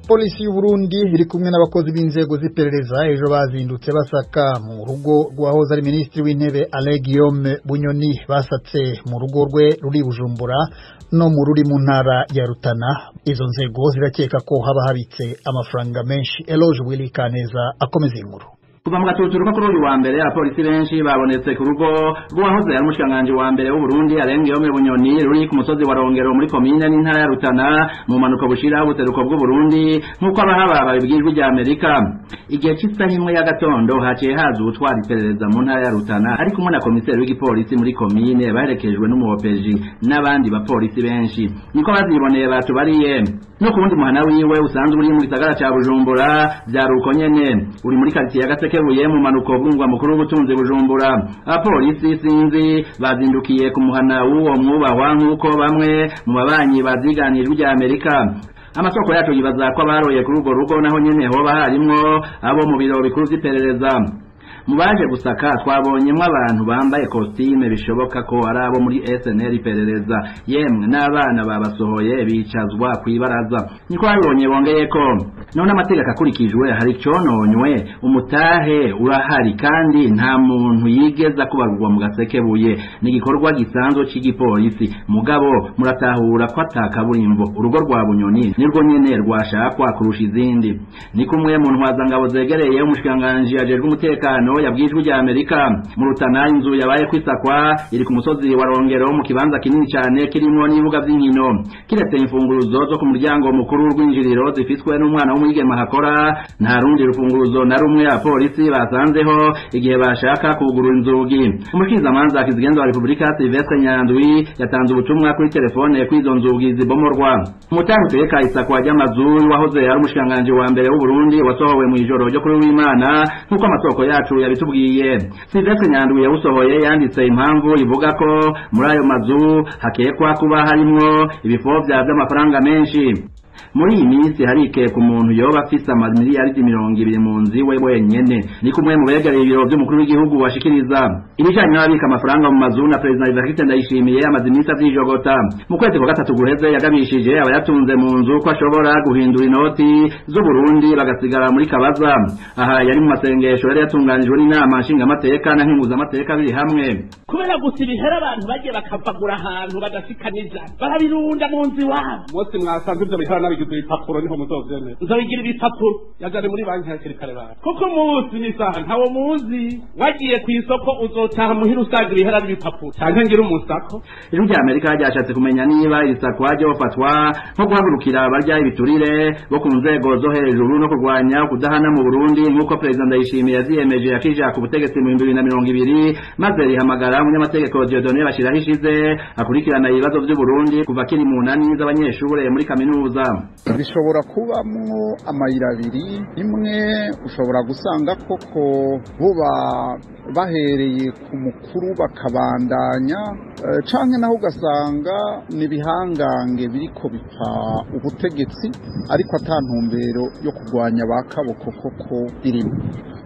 Polisi y'u Burundi iri kumwe n'abakozi b'inzego z'iperereza ejo bazindutse basaka mu rugo rw'uwahoze ari minisitiri w'intebe Alain Guillaume Bunyoni. Basatse mu rugo rwe ruri Bujumbura no mu ruri mu ntara ya Rutana. Izo nzego zirakeka ko haba habitse amafaranga menshi. Eloge Willy Kaneza akomeza inkuru. Kuva mu gatuturuka kuri uyu wa mbere, abapolisi benshi babonetse ku rugo rw'uwahoze ari umushikiranganji wa mbere w'u Burundi Alain Guillaume Bunyoni, ruri ku musozi wa Rongero muri komine n'intara ya Rutana mu mpanuka bushira ubuseruko bw'u Burundi, nk'uko abahaba babibwirijwe rya Amerika. Igihe cy'isaha 1 y'agatondo haciye haza uwutwara iperereza mu ntara ya Rutana ari kumwe na komiseri w'igipolisi muri komine, baherekejwe n'umuhopeji n'abandi bapolisi benshi, niko baziboneye batubariye. No ku wundi muhana wiwe usanzwe uri mu gisagara ca Bujumbura vyari uko nyene, uri muri quartier ya Gasekebuye mu manuko bw'umugwa mukuru w'ubutunzi Bujumbura. Abapolisi sinzi bazindukiye ku muhana w'uwo mwubahwa, nk'uko bamwe mu babanyi baziganijwe rya Amerika. Amasoko yacu yibaza ko abaroye kuri urwo rugo naho nyene hoba harimwo abo mu biro bikuru vy'iperereza. Mu baje gusaka twabonyemwo abantu bambaye kositime, bishoboka ko ari abo muri SNL iperereza, yemwe n'abana babasohoye bicazwa kw'ibaraza, niko babibonye. Bongeyeko none amategeko akurikijwe hari icononywe, umutahe urahari kandi nta muntu yigeza kubarurwa mu Gasekebuye, ni igikorwa gisanzwe c'igipolisi. Mugabo muratahura ko atakaburimbo urugo rwa Bunyoni nirwo nyene rwashakwa kurusha izindi, ni kumwe mu ntwazangabo zegereye umushikiranganji ajejwe umutekano yabwijwe rya Amerika. Mu Rutana inzu yabaye kwisakwa iri ku musozi wa Rongero mu kibanza kinini cyane kirimo n'ibibuga by'inkino. Kiretse imfunguruzo zo ku muryango mukuru w'urwinjiriro zifiswe n'umwana w'umwigeme hakora, nta rundi rufunguruzo na rumwe abapolisi basanzeho igihe bashaka kugurura inzugi. Umushikirizamanza kizigenza wa Repubulika Sylvestre Nyandwi yatanze ubutumwa kuri telefone ko izo nzugi zibomorwa. Umutahe utegeka isakwa ry'amazu wahoze ari umushikiranganji wa mbere w'u Burundi wasohowe mu ijoro ryo kuri w'Imana, nk'uko amasoko yacu yabitubwiye. Sylvestre Nyandwi yawusohoye yanditse impamvu ivuga ko muri ayo mazu hakekwa kuba harimwo ibifovya vy'amafaranga menshi. Muri iyi minsi harikeka umuntu yoba afise amamiliyaridi 20 mu nzu iwe wenyene, ni kumwe mu begereye ibiro vy'umukuru w'igihugu washikiriza ibijanye n'ababika amafaranga mu mazu. Na Perezida Evariste Ndayishimiye amaze iminsi avyijogota. Mu kwezi kwa gatatu guheze yagabishije abayatunze mu nzu ko ashobora guhindura inoti z'Uburundi bagasigara muri kabaza. Aha yari mu masengesho yari yatunganijwe n'inama nshingamateka na nkenguzamateka biri hamwe. Kubera gusa ibihera abantu bagiye bakavagura ahantu badashikaniza barabirunda mu nzu iwabo. Umunsi mwasanze ivyo bihera nabigize ibipapuro niho muzovyemera. Nzobigira ibipapuro yajane muri banki hakiri kare bana, kuko umunsi n'isaha ntawo muzi. Wagiye ku isoko uzotaha muhira usanga ibihera n'ibipapuro canke ngira umusako. Ijwi rya Amerika ryashatse kumenya niba iri sakwa ryofatwa nko guhagurukira abarya ibiturire bo ku nzego zo hejuru no kurwanya kudahana mu Burundi, nk'uko Perezida Ndayishimiye yavyiyemeje akija ku butegetsi mu 2020, maze rihamagara umunyamategeko Dieudonné Bashirahishize akurikirana ibibazo vy'u Burundi kuva kiri mu nani z'abanyeshure muri kaminuza. Bishobora kubamwo amayira abiri. Imwe ushobora gusanga koko buba bahereye ku mukuru bakabandanya, canke naho ugasanga ni ibihangange biriko bipfa ubutegetsi ariko ata ntumbero yo kurwanya ba kaboko koko irimo.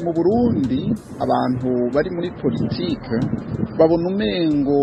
Mu Burundi abantu bari muri politike babona umengo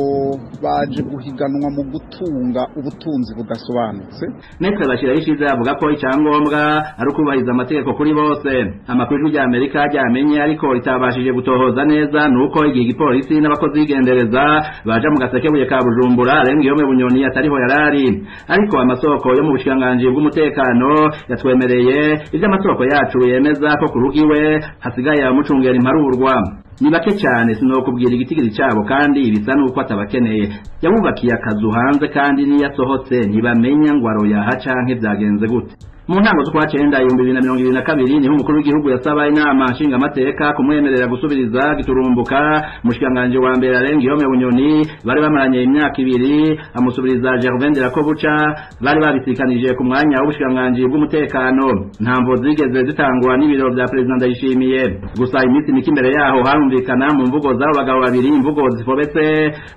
baje guhiganwa mu gutunga ubutunzi budasobanutse. Maître Bashirahishize avuga ko icyangombwa ari ukubahiriza amategeko kuri bose. Amakuru Ijwi rya Amerika ryamenye ariko ritabashije gutohoza neza nuko igihe igipolisi n'abakozi b'igendereza baja mu Gasekebuye ka Bujumbura, Alain Guillaume Bunyoni atariho yarari, ariko amasoko yo mu bushikiranganji bw'umutekano yatwemereye ivyo amasoko yacu yemeza ko ku rugo iwe hasigaye abamucungera imparurwa. Ni bake cyane, sinokubwira igitigiri cyabo, kandi bisa nuko atabakeneye. Yabubakiye akazu hanze kandi niyo asohotse ntibamenya ngo aroyaha canke vyagenze gute. Mu ntango z'ukwa cenda 2022 niho umukuru w'igihugu yasaba inama nshingamateka kumwemerera gusubiriza giturumbuka umushikiranganji wa mbere Alain Guillaume Bunyoni bari bamaranye imyaka 2, amusubiriza Gervais Ndirakobuca bari babisikanije ku mwanya w'ubushikiranganji bw'umutekano. Nta mvo zigeze zitangwa n'ibiro vya Perezida Ndayishimiye. Gusa iminsi mike imbere yaho harumvikana mu mvugo z'abo bagabo babiri imvugo zifobetse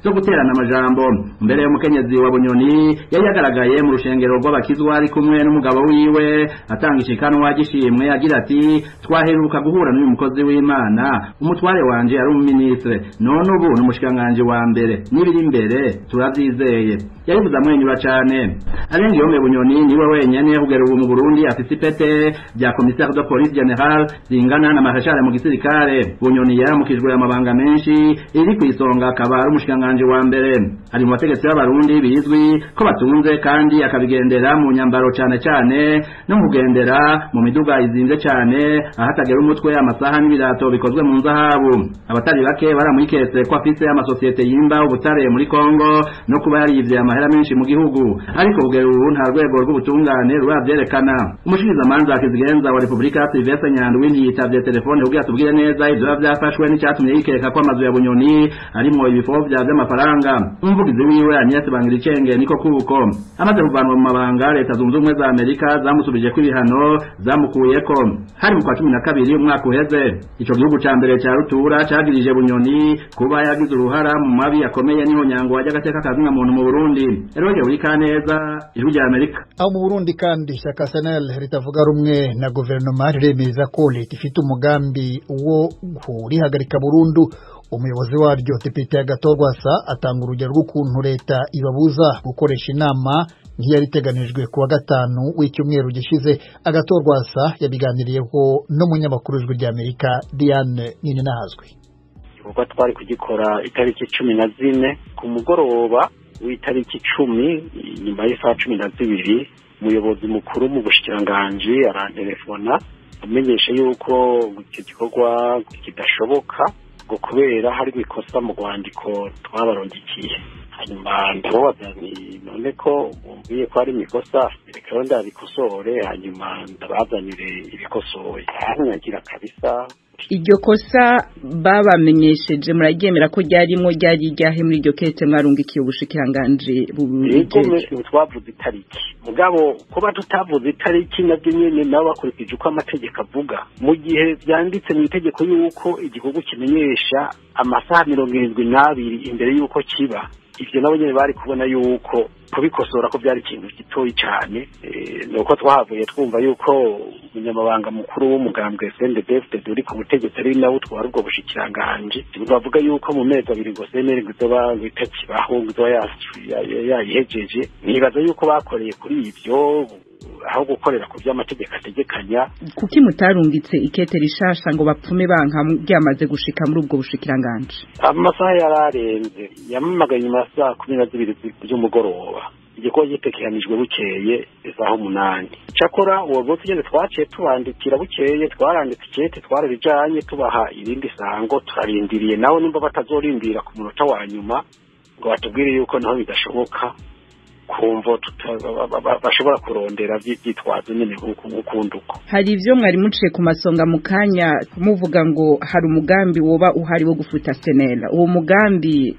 zo guterana amajambo. Mbere y'umukenyezi wa Bunyoni yari yagaragaye mu rushengero rw'abakizwa ari kumwe n'umugabo wiwe atanga ishikanwa gishimwe agira ati: "Twaheruka guhura n'uyu mukozi w'Imana, umutware wanje ari umuministre, none ubu ni umushikiranganji wa mbere, n'ibiri imbere turavyizeye." Yabivuze amwenyura cane. Alain Guillaume Bunyoni niwe wenyene kugera ubu mu Burundi afise ipete rya commissaire de police général zingana na maréchal mu gisirikare. Bunyoni yaramukijwe amabanga menshi, iri kw'isonga akaba ari umushikiranganji wa mbere. Ari mu bategetsi b'Abarundi bizwi ko batunze, kandi akabigendera mu nyambaro cane cane no mu kugendera mu miduga izinze cane, aho atagera umutwe, amasaha n'ibirato bikozwe mu nzahabu. Abatari bake baramwiketse ko afise amasosiyete yimba ubutare muri Kongo no kuba yarivye amahera menshi mu gihugu, ariko kugera ubu nta rwego rw'ubutungane ruravyerekana. Umushikirizamanza kizigenza wa Repubulika Sylvestre Nyandwi ntiyitavye telefone kugira atubwire neza ivyo vyafashwe n'icatumye yikeka ko amazu ya Bunyoni arimwo ibifovya vy'amafaranga. Umuvugizi wiwe Agnes Bangiricenge niko kuko amaze kuvanwa mu mabanga, Leta Zunze Ubumwe za Amerika zamusubije ko ibihano zamukuyeko hari mu kwa 12 umwaka uheze. Ico gihugu ca mbere ca rutura cagirije Bunyoni kuba yagize uruhara mu mabi akomeye n'ihonyango ry'agateka kazina muntu mu Burundi. Eroge Urikaneza, Ijwi rya Amerika. Aho mu Burundi kandi, ishyaka SNL ritavuga rumwe na guverinoma riremeza ko leta ifite umugambi wo kurihagarika burundu. Umuyobozi waryo Depite Agathon Rwasa atanga urugero rw'ukuntu leta ibabuza gukoresha inama nk'iyari iteganijwe ku wa gatanu w'icyumweru gishize. Agathon Rwasa yabiganiriyeho n'umunyamakuru w'Ijwi rya Amerika Diane Nininahazwe. Igikorwa twari kugikora itariki 14 ku mugoroba w'itariki 10, nyuma y'isaha 12, umuyobozi mukuru mu bushikiranganji arantelefona amenyesha yuko icyo gikorwa kidashoboka ngo kubera hari ikosa mu rwandiko twabarondikiye. Hanyuma ndababaza nti none ko mumbwiye ko hari imikosa, reka rero ndabikosore, hanyuma ndabazanire ibikosoye. Aranyagira kabisa. Iryo kosa babamenyesheje muraryemera ko ryarimwo, ryari iryahe muri iryo kete mwarungikiye ubushikiranganji bubijejwe? Twavuze itariki, mugabo kuba tutavuze itariki nabyo nyene nabo bakurikije uko amategeko avuga, mu gihe vyanditse mu itegeko yuko igikorwa kimenyesha amasaha 72 imbere yuko kiba, ivyo nabo nyene bari kubona yuko kubikosora ko byari ikintu gitoyi cyane. Nuko twahavuye twumva yuko umunyamabanga mukuru w'umugambwe CNDD-FDD uri ku butegetsi ari nawe utwara ubwo bushikiranganji, bavuga yuko mu mezi abiri ngo CNL ngo izoba itakibaho, ngo izoba yayihejeje. Nibaza yuko bakoreye kuri ivyo aho gukorera ku by'amategeko ategekanya. Kuki mutarungitse ikete rishasha ngo bapfume banka ryamaze gushika muri ubwo bushikiranganji? Amasaha yararenze, yamamagaye nyuma ya saa 12 z'umugoroba, igikorwa gitekeranijwe bukeye isaha 8. Cakora uwo munsi nyene twaciye tubandikira bukeye, twaranditse ikete, twarabijanye, tubaha irindi sango, turarindiriye nawe nimba batazorindira ku munota wa nyuma ngo batubwire yuko naho bidashoboka, kumvo bashobora kurondera vyitwazo nyene nk'ukundi uko. Hari ivyo mwari muciye ku masonga mu kanya muvuga ngo hari umugambi woba uhari wo gufuta SNL. Uwo mugambi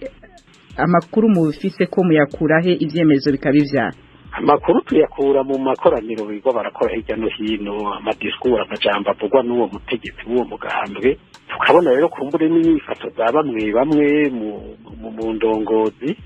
amakuru mubifise ko muyakura he, ivyemezo bikaba ivyara? Amakuru tuyakura mu makoraniro bigo barakora hirya no hino, amadisikuru, amajambo avugwa n'uwo mutegetsi w'uwo mugambwe. Tukabona rero kumbure n'inyifato za bamwe bamwe mu ndongozi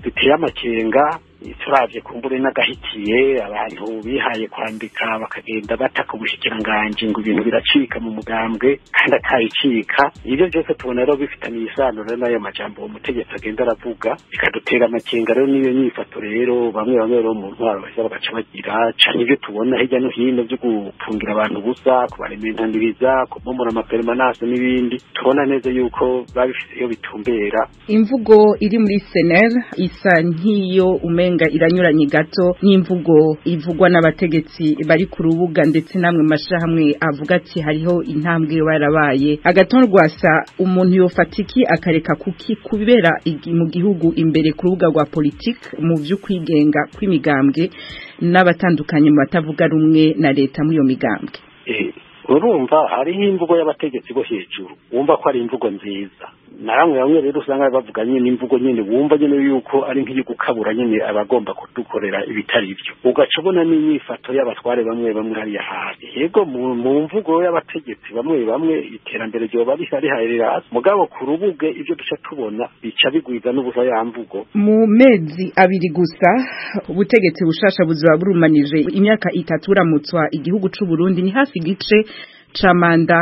biteye amakenga. Turavye kumbure n'agahitiye abantu bihaye kwandika bakagenda bataka umushikiranganji ngo ibintu biracika mu mugambwe kandi atayicika. Ivyo byose tubona rero bifitaniye isano rero n'ayo majambo uwo mutegetsi agenda aravuga, bikadutera amakenga rero n'iyo nyifato rero bamwe bamwe rero mu ntwaro baheza bagaca bagira cane ivyo tubona hirya no hino vyo gufungira abantu ubusa, kubarementaniriza, kubomora amapermanence n'ibindi. Tubona neza yuko babifise iyo bitumbera. Imvugo iri muri SNL isa nk'iyo umenga iranyuranye gato n'imvugo ivugwa n'abategetsi bari ku rubuga, ndetse namwe mashirahamwe avuga ati hariho intambwe barabaye. Agathon Rwasa, umuntu yofatiki akareka kuki kubera mu gihugu imbere ku rubuga rwa politique mu vy'ukwigenga kw'imigambwe n'abatandukanye mu batavuga rumwe na leta muri iyo migambwe? Urumva hariho imvugo y'abategetsi bo hejuru wumva ko ari imvugo nziza, na bamwe bamwe rero usanga bavuga nyine imvugo nyine wumva nyine yuko ari nk'iyo gukabura nyine abagomba kudukorera ibitari byo, ugaca ubona n'inyifato y'abatware bamwe bamwe hariya hasi. Yego mu mvugo y'abategetsi bamwe bamwe iterambere ryoba rihaye hasi, mugabo ku rubuge ibyo duca tubona bica bigwiza n'ubusa ya mvugo. Mu mezi abiri gusa ubutegetsi bushasha buzoba burumanije imyaka 3 buramutswa igihugu c'u Burundi, ni hafi gice ca manda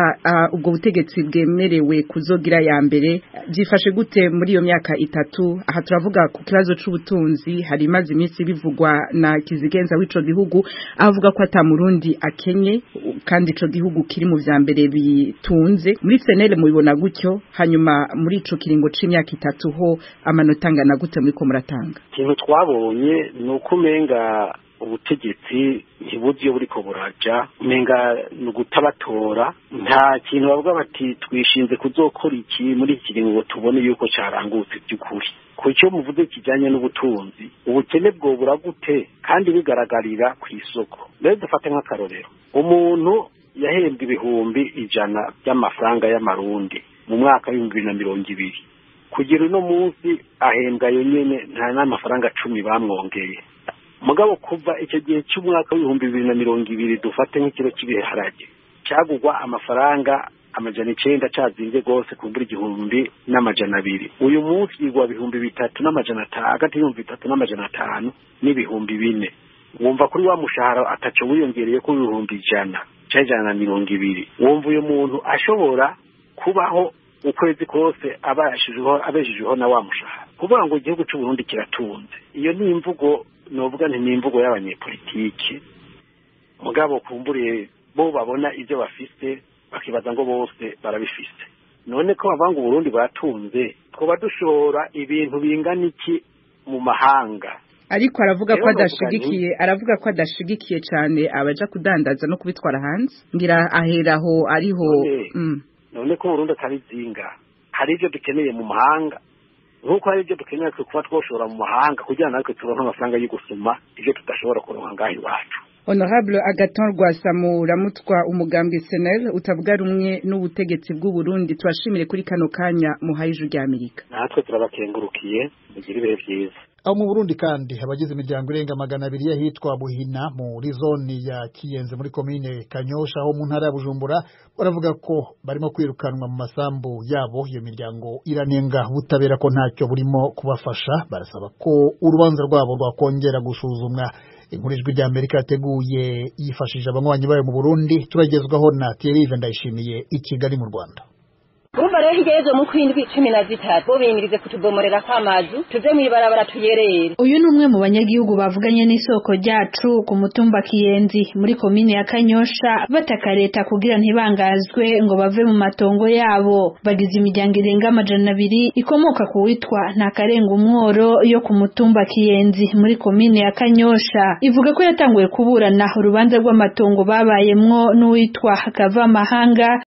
ubwo butegetsi bwemerewe kuzogira ya mbere byifashe gute muri iyo myaka 3? Aha turavuga ku kibazo c'ubutunzi, hari imaze iminsi bivugwa na Kizigenza w'ico gihugu avuga ko ata Murundi akenye kandi ico gihugu kiri mu vya mbere bitunze. Muri CNL mubibona gutyo? Hanyuma muri ico kiringo c'imyaka 3 ho amanota angana gute muriko muratanga? Ikintu twabonye ni uko umenga ubutegetsi ntibuzi iyo buriko buraja, umenga ni ugutabatora, nta kintu bavuga bati twishinze kuzokora iki muri iki kiringo tubone yuko carangutse by'ukuri. Ku cyo muvuze kijanye n'ubutunzi, ubukene bwo buragute kandi bigaragarira ku isoko. Rero dufate nk'akarorero, umuntu yahembwe 100,000 by'amafaranga y'amarundi mu mwaka w'2020, kugira uno munsi ahembwa yonyene nta n'amafaranga 10 bamwongeye. Mugabo kuva icyo gihe cy'umwaka w'2020 dufate nk'ikiro cy'ibiharage cyagugwa amafaranga 900 cyazinze gose kumbura 1200, uyu munsi igwa 3500, hagati y'3500 n'4000. Wumva kuri wa mushahara ataco wiyongereye ko 100,000 canke 120. Wumva uyu muntu ashobora kubaho ukwezi kose abeshijeho na wa mushahara? Kuvuga ngo igihugu c'u Burundi kiratunze, iyo ni imvugo novuga nti ni imvugo y'abanyepolitike. Mugabo kumburiye bo babona ivyo bafise bakibaza ngo bose barabifise. None ko bavuga ngo Burundi buratunze, twoba dushora ibintu bingana iki mu mahanga? Ariko aravuga ko adashigikiye cyane abaja kudandaza no kubitwara hanze, ngira aheraho ariho. None ko Burundi atari zinga, hari ivyo dukeneye mu mahanga nkuko hari ibyo dukeneye kuba twoshora mu mahanga kugira natwe turonke amafaranga yo gusuma ivyo tudashobora kuronka ngaho iwacu. Honorable Agathon Rwasa muramutwa umugambwe CNL utavuga rumwe n'ubutegetsi bw'u Burundi, turashimire kuri kano kanya muhaye ijwi rya Amerika. Natwe turabakengurukiye, mugire ibihe vyiza. Aho mu Burundi kandi abagize imiryango irenga 200 yahitwa Buhina muri zone ya Kiyenze muri komine Kanyosha ho mu ntara ya Bujumbura baravuga ko barimo kwirukanwa mu masambu yabo. Iyo miryango iranenga ubutabera ko ntacyo burimo kubafasha, barasaba ko urubanza rwabo rwakongera gusuzumwa. Inkuru Ijwi rya Amerika yateguye yifashishije abanywanyi bayo mu Burundi turagezwaho na Thierry Ndayishimiye i Kigali mu Rwanda. Urumva rero hirya y'ejo mu kwindwi 13 bo bimirize kutubomorera kw'amazu tuze mw'ibarabara tuyerere. Uyu ni umwe mu banyagihugu bavuganye n'isoko ryacu ku mutumba Kiyenzi muri komine ya Kanyosha, bataka leta kugira ntibangazwe ngo bave mu matongo yabo. Bagize imiryango irenga 200 ikomoka ku witwa Ntakarenga Umworo yo ku mutumba Kiyenzi muri komine ya Kanyosha. Ivuga ko yatanguye kuburana urubanza rw'amatongo babayemwo n'uwitwa Kavamahanga.